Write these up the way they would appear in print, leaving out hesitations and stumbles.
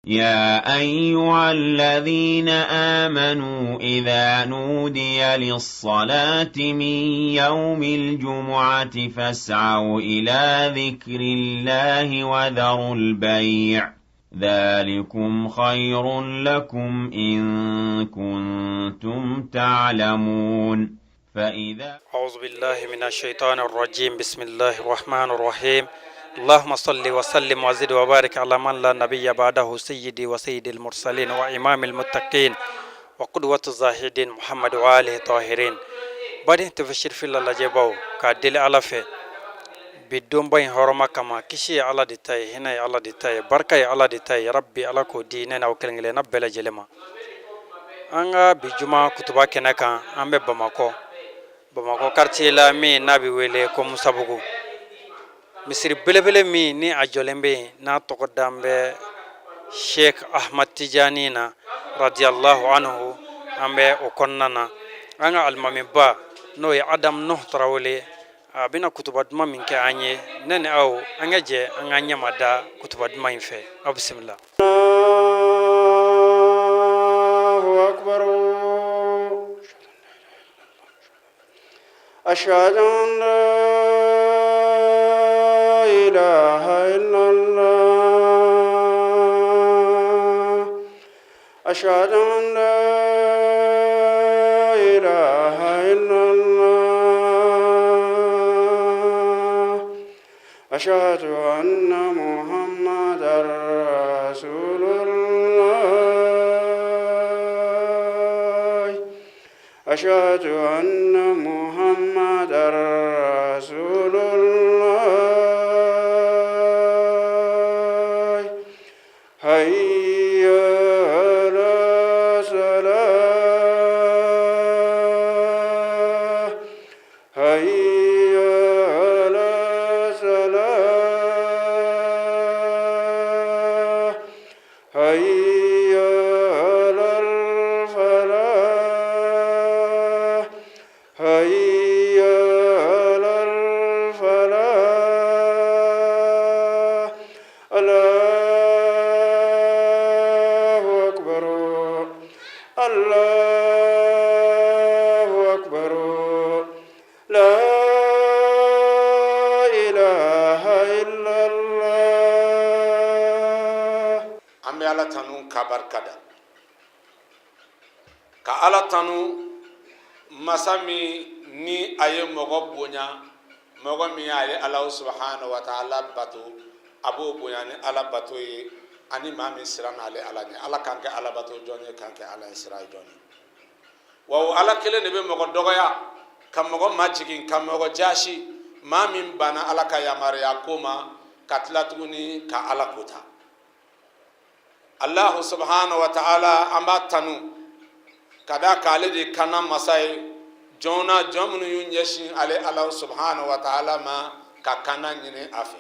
يا أيها الذين آمنوا إذا نودي للصلاة من يوم الجمعة فاسعوا إلى ذكر الله وذروا البيع ذلكم خير لكم إن كنتم تعلمون. فإذا أعوذ بالله من الشيطان الرجيم. بسم الله الرحمن الرحيم. اللهم صل وسلم وزد وبارك على من لا نبي بعده، سيدي وسيد المرسلين وإمام المتقين وقدوة الزاهدين محمد وآله الطاهرين. Baden tafsir fila lajɛbaw k'a deli Ala fɛ bi donba in hɔrɔma kama. Kisi ye Ala de ta ye, hinɛ ye Ala de ta ye, barika ye Ala de ta ye. Rabbi, Ala k'o di ne n'aw kelen kelenna bɛɛ lajɛlen ma. An ka bi juma kutuba kɛnɛ kan, an bɛ Bamakɔ, Bamakɔ quartier la min n'a bɛ wele ko Musabugu. Misiri belebele min ni a jɔlen bɛ yen, n'a tɔgɔ dan bɛ Sheikh Ahmad Tijani na radiyallahu anhu, an bɛ o kɔnɔna na. An ka alimamiba, n'o ye Adam Nuh Tarawele, a bɛna kutuba duman min kɛ an ye, ne ni aw, an ka jɛ an ka ɲɛma da kutuba duman in fɛ. Aw bisimila. الله أكبر. أشهد أن لا إله إلا الله. أشهد أن لا إله إلا الله. أشهد أن محمدا رسول الله. أشهد أن محمدا رسول الله. حي على الصلاة. حي على الصلاة. حي على الفلاح. حي على الفلاح. الله أكبر. الله أكبر. لا إله إلا الله. An bɛ Ala tanu ka barika da, ka Ala tanu, masa min ni a ye mɔgɔ bonya, mɔgɔ min a ye Ala subahana wa taala bato, a b'o bonya ni Ala bato ye, ani maa min siranna ale Ala ɲɛ. Ala k'an kɛ Ala bato jɔn ye, k'an kɛ Ala ye sira jɔn ye. Wa o Ala kelen de bɛ mɔgɔ dɔgɔya, ka mɔgɔ majigin, ka mɔgɔ jaasi, maa min banna Ala ka yamaruya ko ma, ka tila tuguni ka Ala kota. Allahu subhanahu wa ta'ala, an b'a tanu ka da k'ale de kana masa ye jɔn na, jɔn minnu y'u ɲɛsin ale Ala subhanahu wa ta'ala ma ka kana ɲini a fɛ.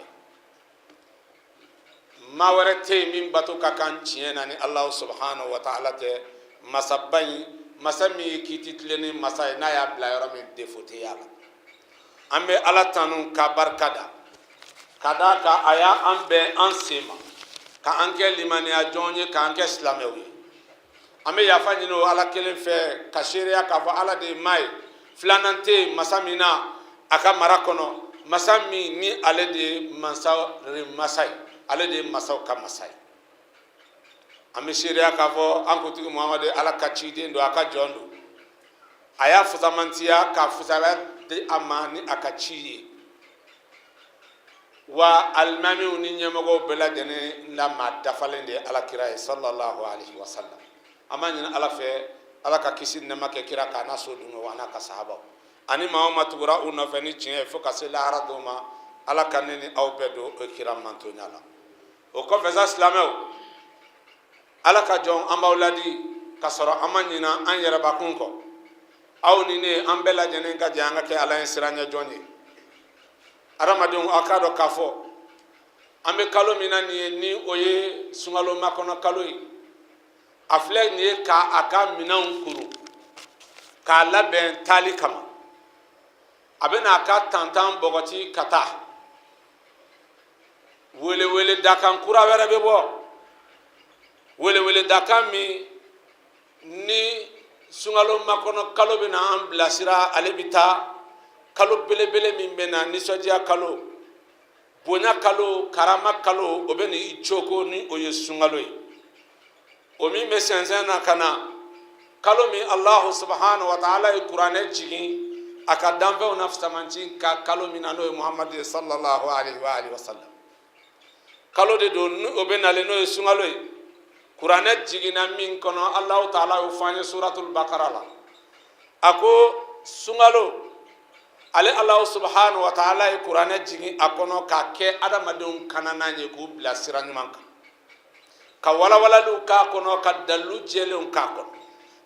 Maa wɛrɛ tɛ yen min bato ka kan tiɲɛ na ni Allahu subhanahu wa ta'ala tɛ. Masaba in, masa min ye kiiti tilennen masa ye, n'a y'a bila yɔrɔ min, défaut tɛ y'a la. An bɛ Ala tanu ka barika da, ka d'a kan a y'a an bɛn an sen ma, ka an kɛ limaniya jɔn ye, k'an kɛ silamɛw ye. An bɛ yafa ɲini o Ala kelen fɛ, ka seereya k'a fɔ Ala de ye maa ye, filanan tɛ yen masa min na a ka mara kɔnɔ, masa min ni ale de ye mansa masa ye, ale de ye masaw ka masa ye. An bɛ seereya k'a fɔ an kuntigi Muhamadu, Ala ka ciden don, a ka jɔn don. A y'a fusamantiya k'a fusaya di a ma ni a ka ci ye. Wa alimamiw ni ɲɛmɔgɔw bɛɛ lajɛlen la maa dafalen de ye Ala kira ye, sallallahu alaihi wa sallam. An b'a ɲini Ala fɛ, Ala ka kisi ni nɛɛma kɛ kira kan, n'a so dun wa n'a ka sahabaw, ani maa o maa tugura u nɔfɛ ni tiɲɛ ye fo ka se lahara don ma. Ala ka ne ni aw bɛɛ don o kira mantonya la. O kɔfɛ sa, silamɛw, Ala ka jɔn, an b'aw ladi ka sɔrɔ an ma ɲina an yɛrɛbakun kɔ. Aw ni ne, an bɛɛ lajɛlen ka jɛ an ka kɛ Ala ye siranɲɛ jɔn ye. Adamadenw, aw k'a dɔn k'a fɔ an bɛ kalo min na nin ye, ni o ye sunkalo makɔnɔ kalo ye, a filɛ nin ye ka a ka minɛnw kuru k'a labɛn taali kama. A bɛna a ka tantan bɔgɔti ka taa. Welewele dakan kura wɛrɛ bɛ bɔ. Weleweledakan min ni sunkalo makɔnɔ kalo bɛ na an bilasira, ale bɛ taa kalo belebele min bɛ na, nisɔndiya kalo, bonya kalo, karama kalo, o bɛ n'i coko ni o ye sunkalo ye. O min bɛ sɛnsɛn na ka na, kalo min Alahu subahana wa taala ye kuranɛ jigin a ka danfɛnw na fisamanci ka kalo min na, n'o ye Muhamadu ye sallallahu alaihi wa alihi wa sallam. Kalo de don ni o bɛ nalen, n'o ye sunkalo ye, kuranɛ jiginna min kɔnɔ. Alahu taala y'o fɔ an ye suratul bakara la. A ko sunkalo, ale Alahu subahana wa taala ye kuranɛ jigin a kɔnɔ k'a kɛ adamadenw kananan ye, k'u bila sira ɲuman kan, ka walawalaliw k'a kɔnɔ, ka dalilu jɛlenw k'a kɔnɔ,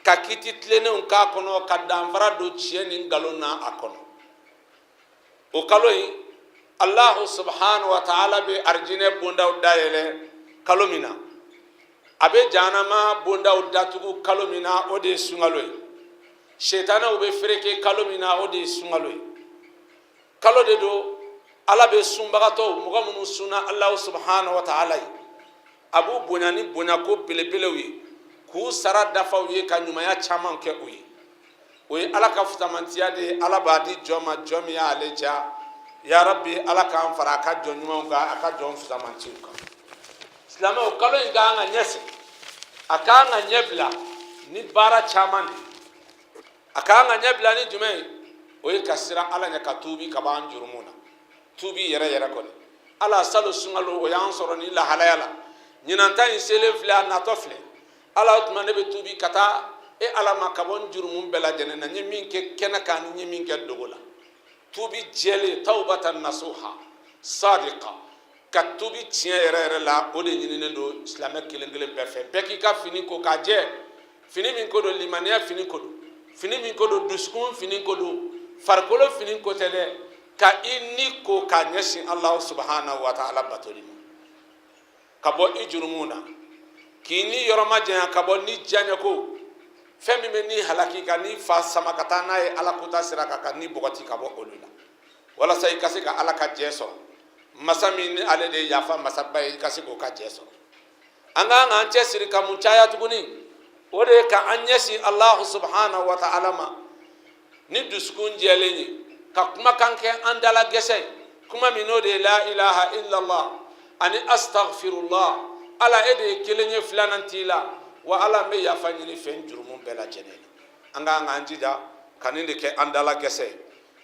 ka kiti tilennenw k'a kɔnɔ, ka danfara don tiɲɛ ni nkalon na a kɔnɔ. O kalo in, Alahu subahana wa taala bɛ arijinɛ bondaw dayɛlɛ kalo min na, a bɛ jahanama bondaw datugu kalo min na, o de ye sunkalo ye. Setanɛw bɛ fereke kalo min na, o de ye sunkalo ye. Kalo de don Ala bɛ sunbagatɔw, mɔgɔ minnu sunna Alahu subahana wa taala ye, a b'u bonya ni bonyako belebelew ye, k'u sara dafa u ye, ka ɲumanya caman kɛ u ye. O ye Ala ka fusamantiya de ye. Ala b'a di jɔn ma, jɔn min y'ale diya. Ya Rabbi, Ala k'an fara a ka jɔn ɲumanw kan, a ka jɔn fusamantiw kan. Silamɛw, kalo in ka kan ka ɲɛsigi, a ka kan ka ɲɛbila ni baara caman de ye. A ka kan ka ɲɛbila ni jumɛn ye? O ye ka siran Ala ɲɛ, ka tuubi ka bɔ an jurumu na, tuubi yɛrɛ yɛrɛ kɔni. Ala, salon sunkalo o y'an sɔrɔ ni lahalaya la, ɲinan ta in selen filɛ, a natɔ filɛ. Ala, o tuma ne bɛ tuubi ka taa e Ala ma ka bɔ n jurumu bɛɛ lajɛlen na, n ye min kɛ kɛnɛ kan ni n ye min kɛ dogo la. Tuubi jɛlen, tawbatan nasuha sadiqa, ka tuubi tiɲɛ yɛrɛ yɛrɛ la, o de ɲininen don silamɛ kelen kelen bɛɛ fɛ. Bɛɛ k'i ka fini ko k'a jɛ. Fini min ko don, limaniya fini ko don, fini min ko don, dusukun fini ko don, farikolo fini ko tɛ dɛ. Ka i ni ko k'a ɲɛsin Alahu subahanahu wa taala batoli ma, ka bɔ i jurumu na, k'i ni yɔrɔ majanya ka bɔ ni diyaɲɛko, fɛn min bɛ ni halaki, ka ni fa sama ka taa n'a ye Ala kota sira kan, ka ni bɔgɔti ka bɔ olu la, walasa i ka se ka Ala ka jɛ sɔrɔ. Masa min ni ale de ye yafa masaba ye, i ka se k'o ka jɛ sɔrɔ. An ka kan k'an cɛsiri ka mun caya tuguni? O de ye ka an ɲɛsin Alahu subahanahu wa taala ma ni dusukun jɛlen ye, ka kumakan kɛ an dala gɛsɛ ye, kuma min n'o de ye la ilaha illallah ani astaghfirullah. Ala, e de ye kelen ye, filanan t'i la, wa Ala, n bɛ yafa ɲini fɛ n jurumu bɛɛ lajɛlen na. An ka kan k'an jija ka nin de kɛ an dala gɛsɛ ye,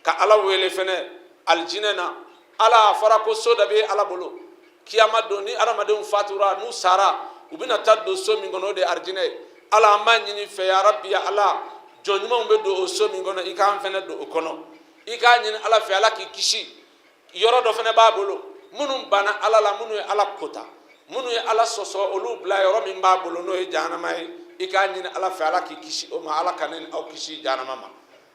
ka Ala wele fɛnɛ alijinɛ na. Ala, a fɔra ko so dɔ bɛ Ala bolo kiyama don, ni adamadenw fatura, n'u sara, u bɛna taa don so min kɔnɔ, o de ye arijinɛ ye. Ala, an b'a ɲini fɛ, ya Rabbi, ya Ala, jɔn ɲumanw bɛ don o so min kɔnɔ, i k'an fɛnɛ don o kɔnɔ. I k'a ɲini Ala fɛ, Ala k'i kisi. Yɔrɔ dɔ fɛnɛ b'a bolo, minnu banna Ala la, minnu ye Ala kota, minnu ye Ala sɔsɔ, olu bila yɔrɔ min b'a bolo, n'o ye jahanama ye. I k'a ɲini Ala fɛ, Ala k'i kisi o ma. Ala ka ne ni aw kisi jahanama ma.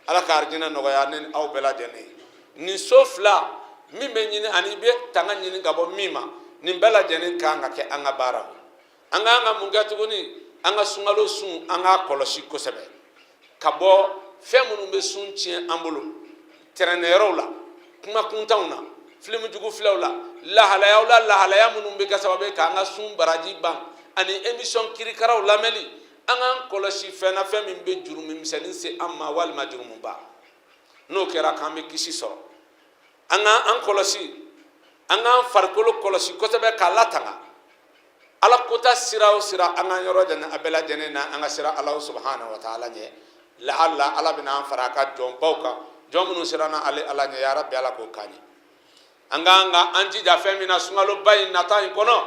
Ala ka arijinɛ nɔgɔya ne ni aw bɛɛ lajɛlen ye. Nin so fila min bɛ ɲini ani i bɛ tanga ɲini ka bɔ min ma, nin bɛɛ lajɛlen kan ka kɛ an ka baara ye. An ka kan ka mun kɛ tuguni? An ka sunkalo sun, an k'a kɔlɔsi kosɛbɛ ka bɔ fɛn minnu bɛ sun tiɲɛ an bolo, tɛrɛnɛyɔrɔw la, kuma kuntanw na, filimu jugu filɛw la, lahalayaw la, lahalaya minnu bɛ kɛ sababu ye k'an ka sun baraji ban, ani émission kirikaraw lamɛnli. An k'an kɔlɔsi fɛn na, fɛn min bɛ jurumu misɛnnin se an ma walima jurumuba. N'o kɛra, k'an bɛ kisi sɔrɔ. An k'an kɔlɔsi, an k'an farikolo kɔlɔsi kosɛbɛ k'a latanga Ala kota sira o sira. An k'an yɔrɔ janya a bɛɛ lajɛlen na. An ka siran Ala subahana wa taala ɲɛ. Laala Ala bɛna an fara a ka jɔnbaw kan, jɔn minnu siranna ale Ala ɲɛ. Ya Rabbi, Ala k'o k'an ye. An k'an ka an jija fɛn min na sunkaloba in nata in kɔnɔ,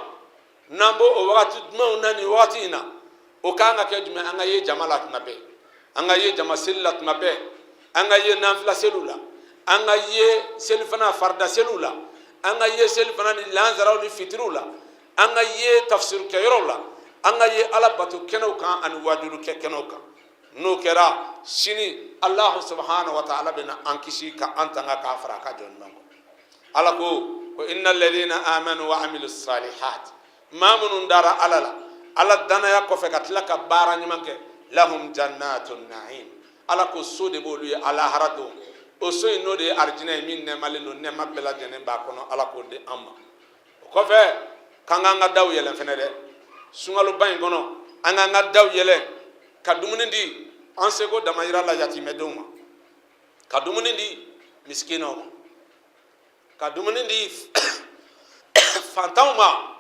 n'an b'o o wagati dumanw na nin wagati in na, o kan ka kɛ jumɛn? An ka ye jama la tuma bɛɛ, an ka ye jama seli la tuma bɛɛ, an ka ye nanfila seliw la, an ka ye selifana farida seliw la, an ka ye selifana ni lansaraw ni fitiriw la, an ka ye tafsiri kɛyɔrɔw la, an ka ye Ala bato kɛnɛw kan ani wajulu kɛ kɛnɛw kan. N'o kɛra, sini Alahu subahana wa taala bɛna an kisi ka an tanga k'a fara a ka jɔn ɲuman kan. Ala ko ko inna alladhina amanu wa amilu salihat, maa minnu dara Ala la, Ala danaya kɔfɛ ka tila ka baara ɲuman kɛ, lahum jannatun na'im, Ala ko so de b'olu ye alahara don. O so in, n'o de ye arijinɛ ye min nɛɛmalen don, nɛɛma bɛɛ lajɛlen b'a kɔnɔ. Ala k'o di an ma. O kɔfɛ, k'an k'an ka daw yɛlɛn fɛnɛ dɛ. Sunkaloba in kɔnɔ, an k'an ka daw yɛlɛ ka dumuni di an seko damayira la yatimɛdenw ma, ka dumuni di misikinaw ma, ka dumuni di fantanw ma,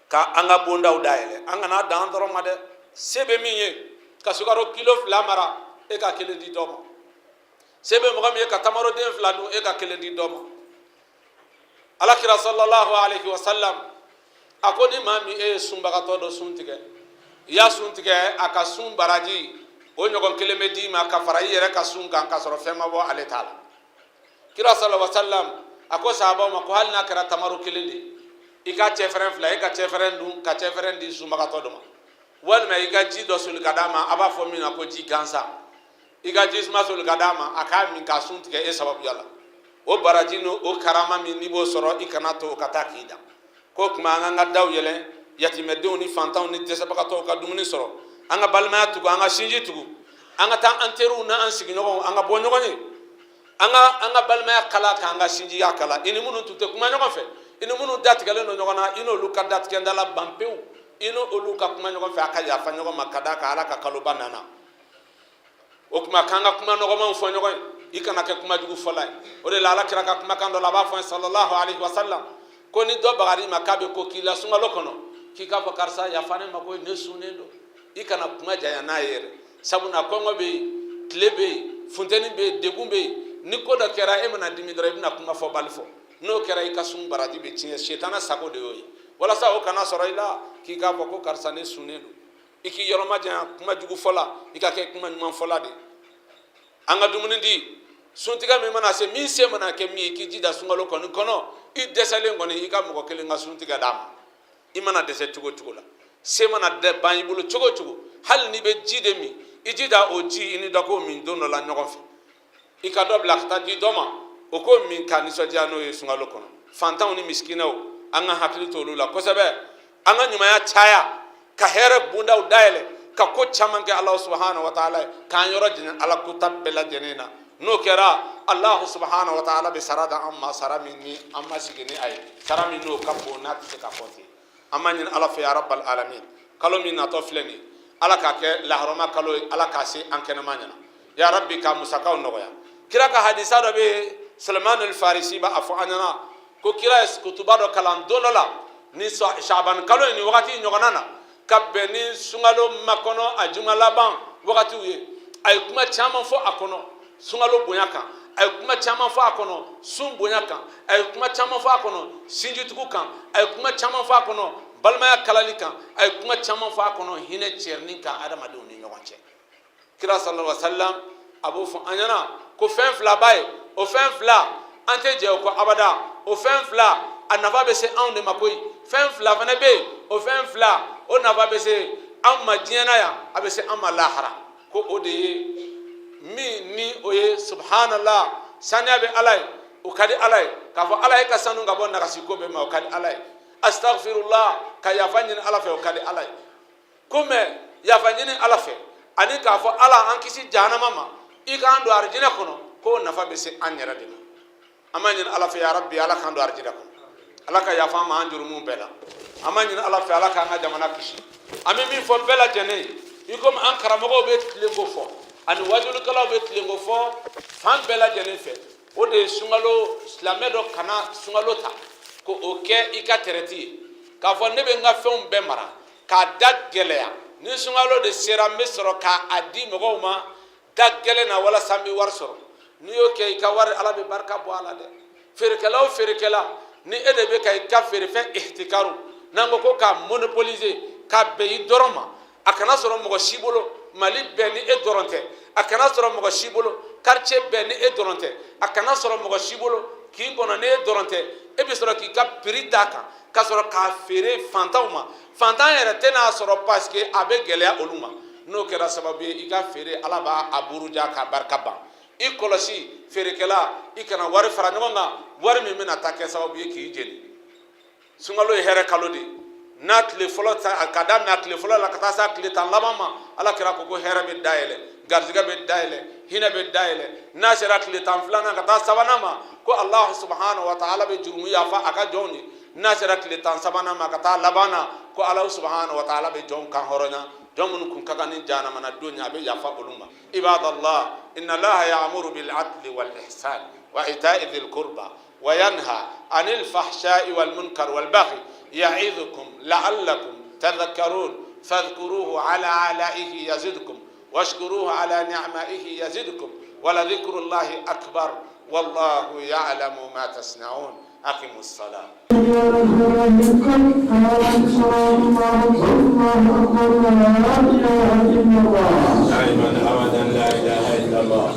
ka an ka bondaw dayɛlɛ. An kana dan an dɔrɔn ma dɛ. Se bɛ min ye ka sukaro kilo 2 mara, e ka kelen di dɔ ma. Se bɛ mɔgɔ min ye ka tamaroden 2 dun, e ka kelen di dɔ ma. Alakira sallallahu alaihi wa sallam a ko ni maa min e ye sunbagatɔ dɔ sun tigɛ, i y'a sun tigɛ, a ka sun baraji o ɲɔgɔn kelen bɛ d'i ma ka fara i yɛrɛ ka sun kan, k'a sɔrɔ fɛn ma bɔ ale ta la. Kira sallallahu alaihi wa sallam a ko sahabaw ma ko hali n'a kɛra tamaro kelen de ye, i ka cɛfɛrɛn 2, i ka cɛfɛrɛn dun ka cɛfɛrɛn di sunbagatɔ dɔ ma, walima i ka ji dɔ soli ka d'a ma, a b'a fɔ min na ko ji gansan, i ka ji suma soli ka d'a ma, a k'a min k'a sun tigɛ e sababuya la. O baraji n'o o karama min n'i b'o sɔrɔ, i kana to o ka taa k'i dan. K'o tuma an k'an ka daw yɛlɛ yatimɛdenw ni fantanw ni dɛsɛbagatɔw ka dumuni sɔrɔ, an ka balimaya tugu, an ka sinji tugu, an ka taa an teriw n'an sigiɲɔgɔnw, an ka bɔ ɲɔgɔn ye, an ka an ka balimaya kala, k'an ka sinjiya kala. I ni minnu tun tɛ kuma ɲɔgɔn fɛ, i ni minnu datigɛlen don ɲɔgɔn na, i n'olu ka datigɛndala ban pewu, i n'olu ka kuma ɲɔgɔn fɛ, a ka yafa ɲɔgɔn ma, ka d'a kan Ala ka kaloba nana. O tuma k'an ka kuma nɔgɔmanw fɔ ɲɔgɔn ye, i kana kɛ kuma jugu fɔla ye. O de la Ala kira ka kumakan dɔ la, a b'a fɔ n ye sallallahu alaihi wa sallam ko ni dɔ bagar'i ma k'a bɛ ko k'i la sunkalo kɔnɔ, k'i k'a fɔ karisa yafa ne ma ko ne sunnen don. I kana kuma janya n'a ye yɛrɛ, sabula kɔngɔ bɛ yen, tile bɛ yen, funteni bɛ yen, degun bɛ yen. Ni ko dɔ kɛra, e mana dimi dɔrɔn, i bɛna kuma fɔbali fɔ. N'o kɛra, i ka sun baraji bɛ tiɲɛ. Setana sago de y'o ye. Walasa o kana sɔrɔ i la, k'i k'a fɔ ko karisa ne sunnen don. I k'i yɔrɔ majanya kuma jugu fɔla, i ka kɛ kuma ɲuman fɔla de. An ka dumuni di suntigɛ min mana se, min se mana kɛ min ye, i k'i jija sunkalo kɔni kɔnɔ, i dɛsɛlen kɔni, i ka mɔgɔ kelen ka suntigɛ d'a ma. I mana dɛsɛ cogo cogo la, se mana ban i bolo cogo cogo, hali n'i bɛ ji de min, i jija o ji i ni dɔ k'o min don dɔ la ɲɔgɔn fɛ. I ka dɔ bila ka taa di dɔ ma, o k'o min ka nisɔndiya n'o ye sunkalo kɔnɔ. Fantanw ni misikinɛw, an ka hakili to olu la kosɛbɛ. An ka ɲumanya caya, ka hɛrɛ bondaw dayɛlɛ, ka ko caman kɛ Alahu subahana wa taala ye, k'an yɔrɔ janya Ala kota bɛɛ lajɛlen na. N'o kɛra, Alahu subahana wa taala bɛ sara da an ma, sara min ni an ma sigi ni a ye, sara min n'o ka bon n'a tɛ se ka fɔ ten. An b'a ɲini Ala fɛ, ya rabbal alamin, kalo min natɔ filɛ nin ye, Ala k'a kɛ lahɔrɔma kalo ye, Ala k'a se an kɛnɛma ɲɛna, ya rabbi, ka musakaw nɔgɔya. Kira ka hadisa dɔ bɛ yen, Salman al-Farisi b'a fɔ an ɲɛna ko kira ye kutuba dɔ kalan don dɔ la ni Shaban kalo in, nin wagati ɲɔgɔnna na, ka bɛn ni sunkalo makɔnɔ a juma laban wagatiw ye. A ye kuma caman fɔ a kɔnɔ sunkalo bonya kan, a ye kuma caman fɔ a kɔnɔ sun bonya kan, a ye kuma caman fɔ a kɔnɔ sinjitugu kan, a ye kuma caman fɔ a kɔnɔ balimaya kalali kan, a ye kuma caman fɔ a kɔnɔ hinɛ cɛrinni kan adamadenw ni ɲɔgɔn cɛ. Kira sallallahu alaihi wasallam a b'o fɔ an ɲɛna ko fɛn fila b'a ye, o fɛn fila an tɛ jɛ o kɔ abada, o fɛn fila a nafa bɛ se anw de ma koyi. Fɛn fila fana bɛ yen, o fɛn fila o nafa bɛ se anw ma diɲɛ na yan, a bɛ se an ma lahara. Ko o de ye min ni o ye subhanallah, saniya bɛ Ala ye, o ka di Ala ye. K'a fɔ Ala ye ka sanu ka bɔ nagasi ko bɛɛ ma, o ka di Ala ye. Astaghfirullah, ka yafa ɲini Ala fɛ, o ka di Ala ye. Ko mɛ yafa ɲini Ala fɛ ani k'a fɔ Ala an kisi jahanama ma, i k'an don arijinɛ kɔnɔ, k'o nafa bɛ se an yɛrɛ de ma. An b'a ɲini Ala fɛ, ya rabbi, Ala k'an don arijinɛ kɔnɔ, Ala ka yafa an ma an jurumu bɛɛ la. An b'a ɲini Ala fɛ, Ala k'an ka jamana kisi. An bɛ min fɔ bɛɛ lajɛlen ye, i komi an karamɔgɔw bɛ tilenko fɔ ani wajulikɛlaw bɛ tilenko fɔ fan bɛɛ lajɛlen fɛ, o de ye sunkalo silamɛ dɔ kana sunkalo ta ko o kɛ i ka tɛrɛti ye, k'a fɔ ne bɛ n ka fɛnw bɛɛ mara k'a da gɛlɛya, ni sunkalo de sera n bɛ sɔrɔ k'a di mɔgɔw ma da gɛlɛn na walasa n bɛ wari sɔrɔ. N'i y'o kɛ, i ka wari Ala bɛ barika bɔ a la dɛ. Feerekɛla o feerekɛla, ni e de bɛ ka i ka feerefɛn ihtikaru, n'an ko ko k'a monopoliser, k'a bɛn i dɔrɔn ma, a kana sɔrɔ mɔgɔ si bolo Mali bɛɛ ni e dɔrɔn tɛ, a kana sɔrɔ mɔgɔ si bolo quartier bɛɛ ni e dɔrɔn tɛ, a kana sɔrɔ mɔgɔ si bolo kin kɔnɔ ni e dɔrɔn tɛ, e bɛ sɔrɔ k'i ka prix d'a kan ka sɔrɔ k'a feere fantanw ma. Fantan yɛrɛ tɛna sɔrɔ parce que a bɛ gɛlɛya olu ma. N'o kɛra sababu ye i ka feere, Ala b'a a buruja k'a barika ban. I kɔlɔsi feerekɛla, i kana wari fara ɲɔgɔn kan, wari min bɛna taa kɛ sababu ye k'i jeni. Sunkalo ye hɛrɛ kalo de ye. N'a tile fɔlɔ ta, ka daminɛ a tile fɔlɔ la ka taa se a tile 10 laban ma, Ala kira ko ko hɛrɛ bɛ dayɛlɛ, garijɛgɛ bɛ dayɛlɛ, hinɛ bɛ dayɛlɛ. N'a sera tile 12nan ka taa sabanan ma, ko Alahu subahana wa taala bɛ jurumu yafa a ka jɔnw ye. N'a sera tile 13nan ma ka taa laban na, ko Ala subahana wa taala bɛ jɔnw kan hɔrɔnya, jɔn minnu kun ka kan ni jahanama na don ye, a bɛ yafa olu ma. Ibadallah, inna Allaha ya'muru bil adli wal ihsan wa ita'i dhil qurba wa yanha anil fahsha'i wal munkar wal baghi ya'idhukum la'allakum tadhakkarun. Fadhkuruhu ala alaihi yazidkum washkuruhu ala ni'maihi yazidkum wala dhikrullahi akbar wallahu ya'lamu ma tasna'un. Aqimus salat. دائما ابدا لا اله الا الله.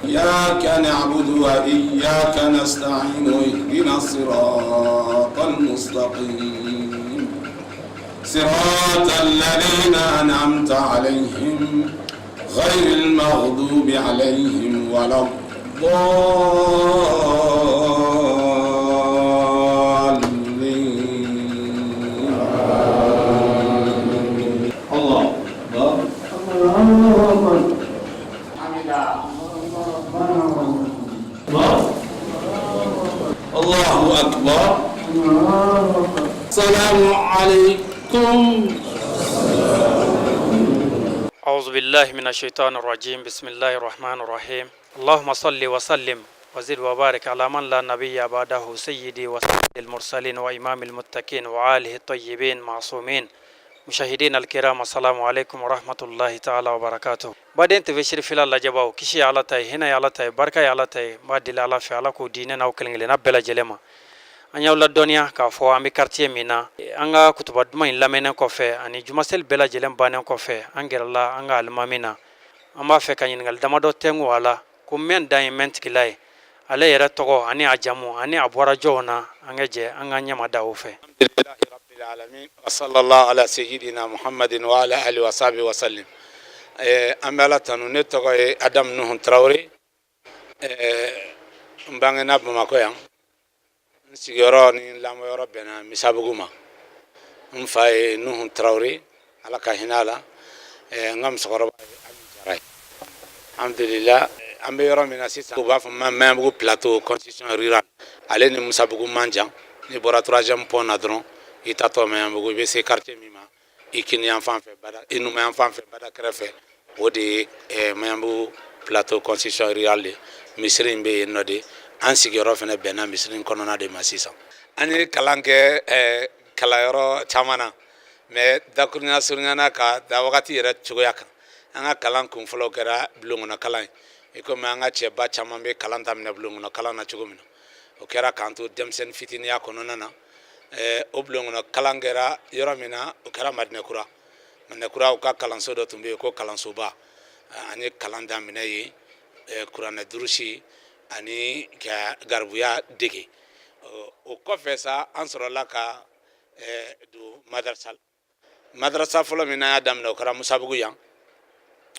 اياك نعبد واياك نستعين، اهدنا الصراط المستقيم، صراط الذين انعمت عليهم غير المغضوب عليهم ولا الضالين. الله الله الله الله أكبر. السلام عليكم. أعوذ بالله من الشيطان الرجيم، بسم الله الرحمن الرحيم. اللهم صل وسلم وزد وبارك على من لا نبي بعده، سيدي وسيد المرسلين وإمام المتقين وآله الطيبين معصومين. مشاهدينا الكرام، السلام عليكم ورحمة الله تعالى وبركاته. Baden TV sirifila lajɛbaw, kisi ye Ala ta ye, hinɛ ye Ala ta ye, barika ye Ala ta ye. N b'a deli Ala fɛ, Ala k'o di ne n'aw kelen kelenna bɛɛ lajɛlen ma. An y'aw ladɔnniya k'a fɔ an bɛ quartier min na, an ka kutuba duman in lamɛnnen kɔfɛ ani jumaseli bɛɛ lajɛlen bannen kɔfɛ, an gɛrɛla an ka alimami na. An b'a fɛ ka ɲininkali damadɔ tɛngu a la, ko mɛn dan ye mɛn tigila ye, ale yɛrɛ tɔgɔ ani a jamu ani a bɔra jɔnw na. An ka jɛ an ka ɲɛma da o fɛ. Alhamdulillahi rabbil alamin wa sallallahu ala sayyidina Muhammadin wa ala alihi wa sahbihi wa sallim. An bɛ Ala tanu. Ne tɔgɔ ye Adam Nuhun Tarawele. N bangena Bamakɔ yan. N sigiyɔrɔ ni n lamɔyɔrɔ bɛnna Misabugu ma. N fa ye Nuhun Tarawele, Ala ka hinɛ a la. N ka musokɔrɔba ye Ami Jara ye. Alhamdulillah, an bɛ yɔrɔ min na sisan, u b'a fɔ ma Maɲanbugu Plateau, concession rurale. Ale ni Musabugu man jan. N'i bɔra troisième pont na dɔrɔn, i taatɔ Maɲanbugu, i bɛ se quartier min ma, i kini yan fan fɛ bada, i numan yan fan fɛ bada kɛrɛfɛ, o de ye Maɲanbugu Plateau, concession rurale de. Misiri in bɛ yen nɔ de. An sigiyɔrɔ fana bɛnna misiri in kɔnɔna de ma sisan. An ye kalan kɛ kalanyɔrɔ caman na, mais dakurunya surunyana ka da wagati yɛrɛ cogoya kan, an ka kalan kun fɔlɔ kɛra bulonkɔnɔ kalan ye. I komi an ka cɛba caman bɛ kalan daminɛ bulonkɔnɔ kalan na cogo min na, o kɛra k'an to denmisɛnnin fitininya kɔnɔna na. O bulonkɔnɔ kalan kɛra yɔrɔ min na, o kɛra Madinɛkura. Madinɛkura, u ka kalanso dɔ tun bɛ yen ko kalansoba. An ye kalan daminɛ yen, kuranɛ durusi ani ka garibuya dege. O kɔfɛ sa, an sɔrɔla ka don madarasa. Madarasa fɔlɔ min n'an y'a daminɛ, o kɛra Musabugu yan.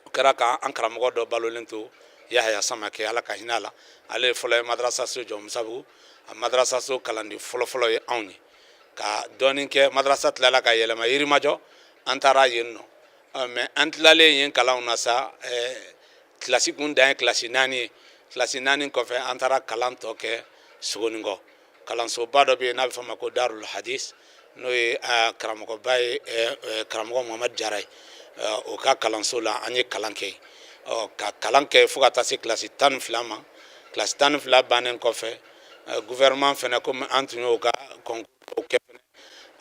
O kɛra ka an karamɔgɔ dɔ balolen to, Yahaya Samakɛ, Ala ka hinɛ a la. Ale ye fɔlɔ ye madarasa so jɔ Musabugu. A madarasa so kalanden fɔlɔfɔlɔ ye anw ye. Ka dɔɔnin kɛ, madarasa tilala ka yɛlɛma Yirimajɔ, an taara yen nɔ. Mais an tilalen yen kalanw na sa, kilasi kun dan ye kilasi 4 ye. Kilasi 4 kɔfɛ, an taara kalan tɔ kɛ Sogoninkɔ. Kalansoba dɔ bɛ yen n'a bɛ fɔ a ma ko Darul Hadis, n'o ye karamɔgɔba ye, karamɔgɔ Muhamadu Jara ye. O ka kalanso la, an ye kalan kɛ yen, ka kalan kɛ fo ka taa se kilasi 12 ma. Kilasi 12 bannen kɔfɛ, gouvernement fana, komi an tun y'o ka concours kɛ fana,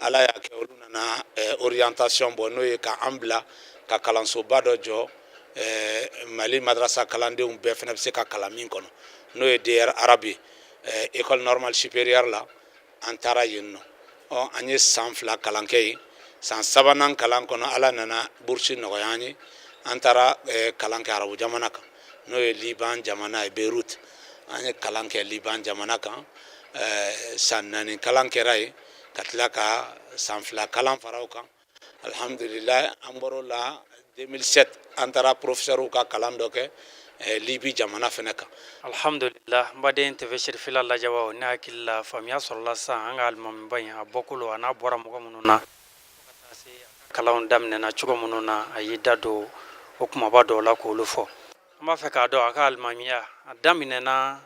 Ala y'a kɛ olu nana orientation bɔ, n'o ye ka an bila ka kalansoba dɔ jɔ, Mali madarasa kalandenw bɛɛ fana bɛ se ka kalan min kɔnɔ, n'o ye DR arabe ye, école normale supérieure la. An taara yen nɔ. Ɔ, an ye san 2 kalan kɛ yen. San sabanan kalan kɔnɔ, Ala nana bourse nɔgɔya an ye, an taara kalan kɛ arabu jamana kan, n'o ye Liban jamana ye, Beyrouth. An ye kalan kɛ Liban jamana kan, san 4 kalan kɛra yen, ka tila ka san 2 kalan fara o kan. Alhamdulillah, an bɔr'o la 2007, an taara professeur ka kalan dɔ kɛ Libi jamana fana kan. Alhamdulillah, n baden TV sirifila lajɛbaw, ne hakili la faamuya sɔrɔla sisan an ka alimamiba in a bɔkolo a n'a bɔra mɔgɔ minnu na, fo ka taa se a ka kalanw daminɛna cogo minnu na. A y'i da don o kumaba dɔw la k'olu fɔ. An b'a fɛ k'a dɔn, a ka alimamiya a daminɛna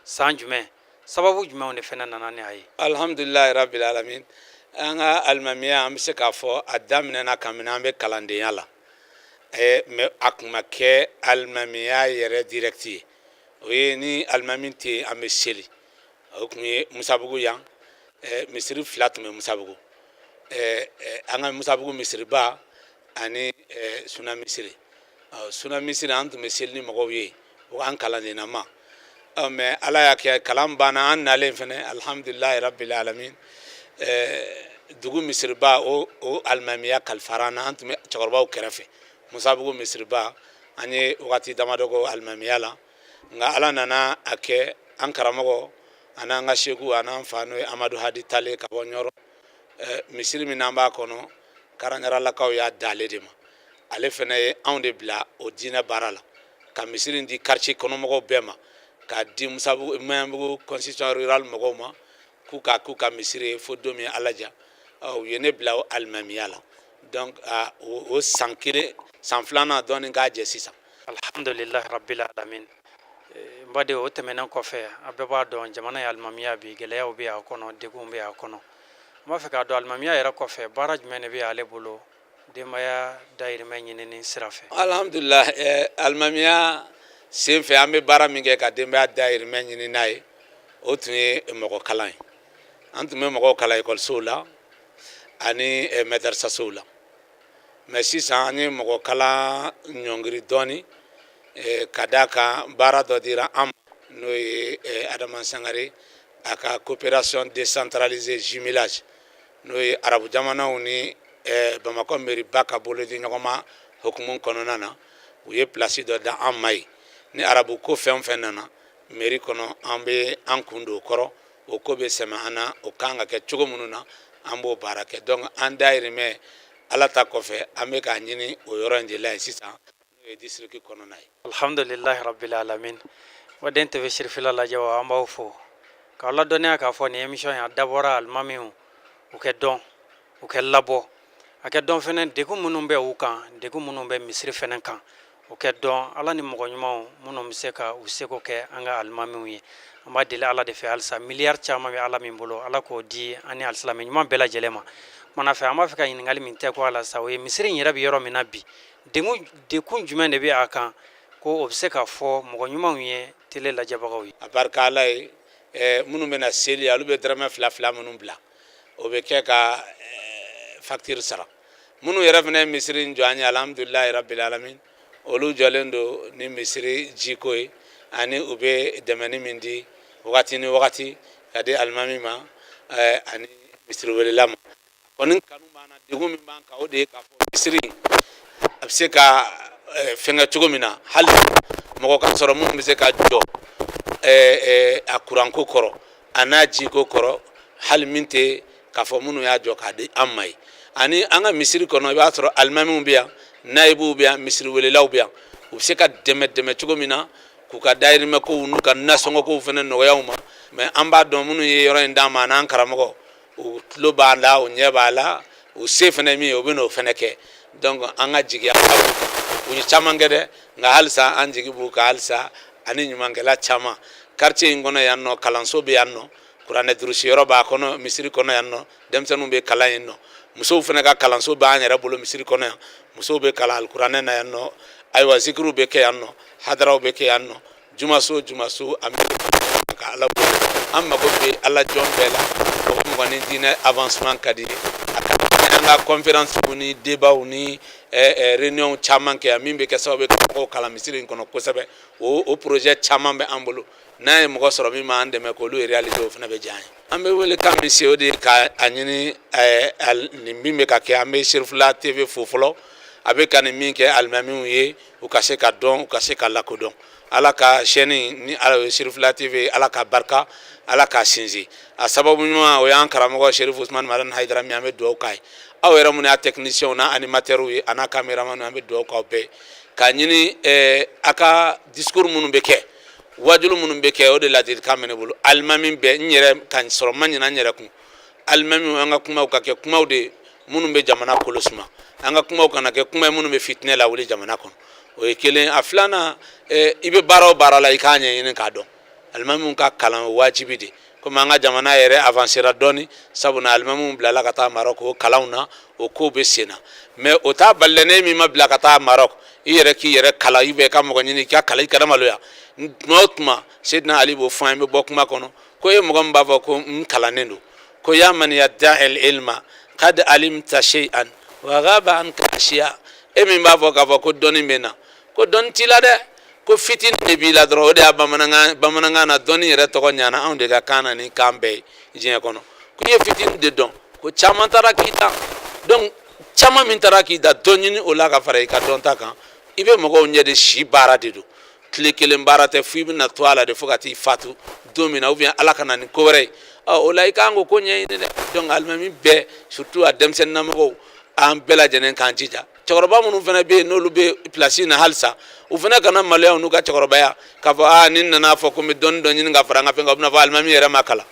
San jumɛn, sababu jumɛnw de fɛnɛ nana ni a ye? Alhamdulilayi rabil alamin. An ka alimamiya, an bɛ se k'a fɔ a daminɛna kabini an bɛ kalandenya la, mais a tun ma kɛ alimamiya yɛrɛ direct ye. O ye ni alimami tɛ yen, an bɛ seli. O tun ye Musabugu yan. Misiri fila tun bɛ Musabugu, an ka Musabugu misiriba ani Suna misiri. Suna misiri, an tun bɛ seli ni mɔgɔw ye, o an kalandennama. Mais Ala y'a kɛ, kalan banna, an nalen fɛnɛ, alhamdulilayi rabbil alamin, dugu misiriba, o alimamiya kalifara an na. An tun bɛ cɛkɔrɔbaw kɛrɛfɛ Musabugu misiriba. An ye wagati damadɔ kɛ alimamiya la, nka Ala nana a kɛ, an karamɔgɔ an'an ka seku an'an fa, n'o ye Amadu Hadi Tale ka bɔ Ɲɔrɔ, misiri min n'an b'a kɔnɔ, Karanjaralakaw y'a d'ale de ma. Ale fɛnɛ ye anw de bila o diinɛ baara la, ka misiri di quartier kɔnɔmɔgɔw bɛɛ ma, k'a di Musabugu, Maɲanbugu concession rurale mɔgɔw ma, k'u ka k'u ka misiri ye fo don min Ala ja. U ye ne bila o alimamiya la. Donc o san kelen, san filanan dɔɔni k'a jɛ sisan. Alhamdulilahi rabbil alamin. N baden, o tɛmɛnen kɔfɛ, a bɛɛ b'a dɔn jamana ye alimamiya bi, gɛlɛyaw bɛ a kɔnɔ, degunw bɛ a kɔnɔ. N b'a fɛ k'a dɔn, alimamiya yɛrɛ kɔfɛ, baara jumɛn de bɛ ale bolo denbaya dayirimɛ ɲinini sira fɛ? Alhamdulilah, alimamiya sen fɛ, an bɛ baara min kɛ ka denbaya dayirimɛ ɲini n'a ye, o tun ye mɔgɔ kalan ye. An tun bɛ mɔgɔw kalan ekɔlisow la ani mɛdarisasow la. Mais sisan, an ye mɔgɔ kalan ɲɔngiri dɔɔni, ka d'a kan baara dɔ dira an ma, n'o ye Adama Sangare a ka coopération décentralisée jumelage, n'o ye arabu jamanaw ni Bamakɔ mairie-ba ka bolodi ɲɔgɔnma hukumu kɔnɔna na. U ye place dɔ da an ma yen. Ni arabu ko fɛn o fɛn nana mairie kɔnɔ, an bɛ an kun don o kɔrɔ. O ko bɛ sɛmɛ an na, o kan ka kɛ cogo minnu na, an b'o baara kɛ. Donc an dayirimɛ, Ala ta kɔfɛ, an bɛ k'a ɲini o yɔrɔ in de la yen sisan, n'o ye district kɔnɔna ye. Alhamdulilahi rabbil alamin. Waden TV Sirifila lajɛ wa, an b'aw fo k'aw ladɔnniya k'a fɔ nin émission in, a dabɔra alimamiw u kɛ dɔn, u kɛ labɔ, a kɛ dɔn fɛnɛ degun minnu bɛ u kan, degun minnu bɛ misiri fɛnɛ kan, o kɛ dɔn. Ala ni mɔgɔ ɲumanw minnu bɛ se ka u seko kɛ an ka alimamiw ye, an b'a deli Ala de fɛ halisa. Miliyari caman bɛ Ala min bolo, Ala k'o di an ni alisilamɛ ɲuman bɛɛ lajɛlen ma. Kumana fɛ, an b'a fɛ ka ɲininkali min tɛ ko a la sa, o ye misiri in yɛrɛ bɛ yɔrɔ min na bi, degun jumɛn de bɛ a kan, ko o bɛ se ka fɔ mɔgɔ ɲumanw ye, télé lajɛbagaw ye? A barika Ala ye, minnu bɛna seli, olu bɛ dɔrɔmɛ fila fila minnu bila, o bɛ kɛ ka facture sara. Minnu yɛrɛ fana ye misiri in jɔ an ye, alhamdulilayi rabbil alamin, olu jɔlen don ni misiri jiko ye, ani u bɛ dɛmɛni min di wagati ni wagati ka di alimami ma ani misiri welela ma. Kɔni kanu b'an na. Degun min b'an kan, o de ye k'a fɔ misiri a bɛ se ka fɛnkɛ cogo min na, hali mɔgɔ ka sɔrɔ minnu bɛ se ka jɔ a kuranko kɔrɔ, a n'a jiko kɔrɔ, hali min tɛ k'a fɔ minnu y'a jɔ k'a di an ma ye. Ani an ka misiri kɔnɔ, i b'a sɔrɔ alimamiw bɛ yan, nayibuw bɛ yan, misiri welelaw bɛ yan, u bɛ se ka dɛmɛ dɛmɛ cogo min na k'u ka dayirimɛkow n'u ka nasɔngɔkow fana nɔgɔya u ma. Mais an b'a dɔn, minnu ye yɔrɔ in d'an ma, an'an karamɔgɔ, u tulo b'a la, u ɲɛ b'a la, u se fana min ye, u bɛ n'o fana kɛ. Donc an ka jigiya, u ye caman kɛ dɛ, nka halisa an jigi b'u kan halisa, ani ɲumankɛla caman. Quartier in kɔnɔ yan nɔ, kalanso bɛ yan nɔ, kuranɛ durusi yɔrɔ b'a kɔnɔ misiri kɔnɔ yan nɔ, denmisɛnninw bɛ kalan yen nɔ. Musow fana ka kalanso b'an yɛrɛ bolo misiri kɔnɔ yan, musow bɛ kalan alikuranɛ na yan nɔ. Ayiwa, zikiriw bɛ kɛ yan nɔ, hadaraw bɛ kɛ yan nɔ, jumaso jumaso an bɛ ka Ala wele. An mago bɛ Ala jɔn bɛɛ la, mɔgɔ mɔgɔ ni diinɛ avancement ka di ye, a ka an ka conférence ni débat ni réunion caman kɛ yan, min bɛ kɛ sababu ye ka mɔgɔw kalan misiri in kɔnɔ kosɛbɛ. O projet caman bɛ an bolo. N'an ye mɔgɔ sɔrɔ min b'an dɛmɛ k'olu réaliser, o fana bɛ diya an ye. An bɛ wele kan min se, o de ye ka a ɲini nin min bɛ ka kɛ. An bɛ Serifula TV fo fɔlɔ, a bɛ ka nin min kɛ alimamiw ye, u ka se ka dɔn, u ka se ka lakodɔn. Ala ka chaîne ni ala ye Serifula TV, Ala ka barika, Ala k'a sinsin. A sababu ɲuman, o y'an karamɔgɔ Serifu Usumani Madani Hayidara min, an bɛ dugawu k'a ye. Aw yɛrɛ minnu y'a technicien n'a animateurs ye, a n'a caméraman, an bɛ dugawu k'aw bɛɛ, k'a ɲini a ka discours minnu bɛ kɛ, wajulu minnu bɛ kɛ, o de ladilikan bɛ ne bolo. Alimami bɛɛ, n yɛrɛ ka sɔrɔ n ma ɲinɛ n yɛrɛ kun, alimami, an ka kumaw ka kɛ kumaw de ye minnu bɛ jamana kolo suma. An ka kumaw kana kɛ kuma ye minnu bɛ fitinɛ lawuli jamana kɔnɔ. O ye kelen. A filanan, i bɛ baara o baara la, i k'a ɲɛɲini k'a dɔn. Alimamiw ka kalan wajibi de, komi an ka jamana yɛrɛ avancera dɔɔni, sabu na alimamiw bilala ka taa Maroc o kalanw na, o kow bɛ sen na. Mais o t'a bali ne min ma bila ka taa Maroc, i yɛrɛ k'i yɛrɛ kalan, i bɛ ka mɔgɔ ɲini i ka kalan, i kana maloya. Tuma o tuma, Seydina Ali b'o fɔ an ye, n bɛ bɔ kuma kɔnɔ, ko e mɔgɔ min b'a fɔ ko n kalannen don, ko ya man yadda'i ilma qad alimta shay'an wa ghaba anka ashiya. E min b'a fɔ k'a fɔ ko dɔnni bɛ na, ko dɔnni t'i la dɛ, ko fitinin de b'i la dɔrɔn. O de y'a bamanankan na dɔnni yɛrɛ tɔgɔ ɲana anw de ka kan na ni kan bɛɛ ye diɲɛ kɔnɔ, ko i ye fitinin de dɔn, ko caman taara k'i dan. Donc caman min taara k'i dan, dɔ ɲini o la ka fara i ka dɔnta kan. I bɛ mɔgɔw ɲɛ de, si baara de don, tile kelen baara tɛ, fo i bɛna to a la de fo ka t'i fatu don min na, ou bien Ala ka na ni ko wɛrɛ ye. Ɔ, o la i kan k'o ko ɲɛɲini dɛ. Donc alimami bɛɛ, surtout a denmisɛnninnamɔgɔw, an bɛɛ lajɛlen k'an jija. Cɛkɔrɔba minnu fana bɛ yen, n'olu bɛ place na halisa, u fana kana maloya n'u ka cɛkɔrɔbaya k'a fɔ aa, ni nana fɔ ko n bɛ dɔɔni dɔ ɲini ka fara n ka fɛn kan, u bɛna fɔ alimami yɛrɛ ma kalan.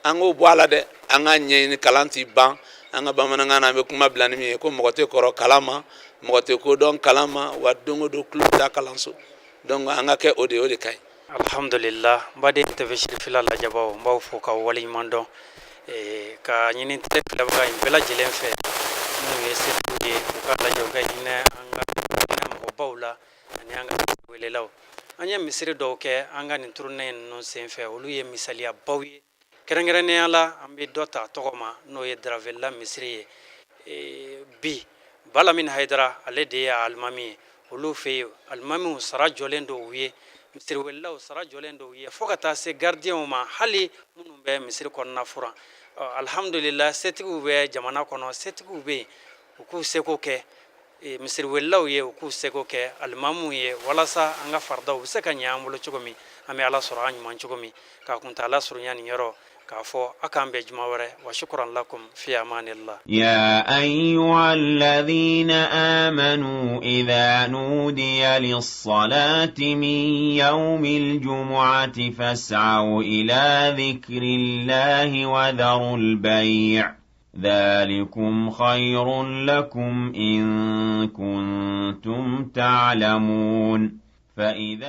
An k'o bɔ a la dɛ, an k'a ɲɛɲini, kalan ti ban. An ka bamanankan na, an bɛ kuma bila ni min ye, ko mɔgɔ tɛ kɔrɔ kalan ma, mɔgɔ tɛ kodɔn kalan ma, wa don o don tulo bɛ taa kalanso. Donc an ka kɛ o de ye, o de ka ɲi. Alhamdulillah. N baden TV Sirifila lajɛbaw, n b'aw fo k'aw waleɲuman dɔn, ka ɲini télé filɛbaga in bɛɛ lajɛlen fɛ, minnu ye setigiw ye, u k'a lajɛ u ka hinɛ an ka hinɛ mɔgɔbaw la ani an ka welelaw. An ye misiri dɔw kɛ an ka nin tournée ninnu senfɛ, olu ye misaliyabaw ye. Kɛrɛnkɛrɛnnenya la, an bɛ dɔ ta tɔgɔ ma, n'o ye Daravela misiri ye. Bi Balamini Hayidara, ale de ye alimami ye olu fɛ yen. Alimamiw sara jɔlen don u ye, misiriwelelaw sara jɔlen don u ye, fo ka taa se garidiɲɛw ma, hali minnu bɛ misiri kɔnɔna furan. Alhamdulillah, setigiw bɛ jamana kɔnɔ, setigiw bɛ yen, u k'u seko kɛ misiriwelelaw ye, u k'u seko kɛ alimamuw ye, walasa an ka faridaw bɛ se ka ɲɛ an bolo cogo min, an bɛ Ala sɔrɔ an ɲuman cogo min. K'a kuntaala surunya nin yɔrɔ k'a fɔ a k'an bɛn juma wɛrɛ. Wa shukran lakum, fi amanillah. يا أيها الذين آمنوا إذا نودي للصلاة من يوم الجمعة فاسعوا إلى ذكر الله وذروا البيع ذلكم خير لكم إن كنتم تعلمون. فإذا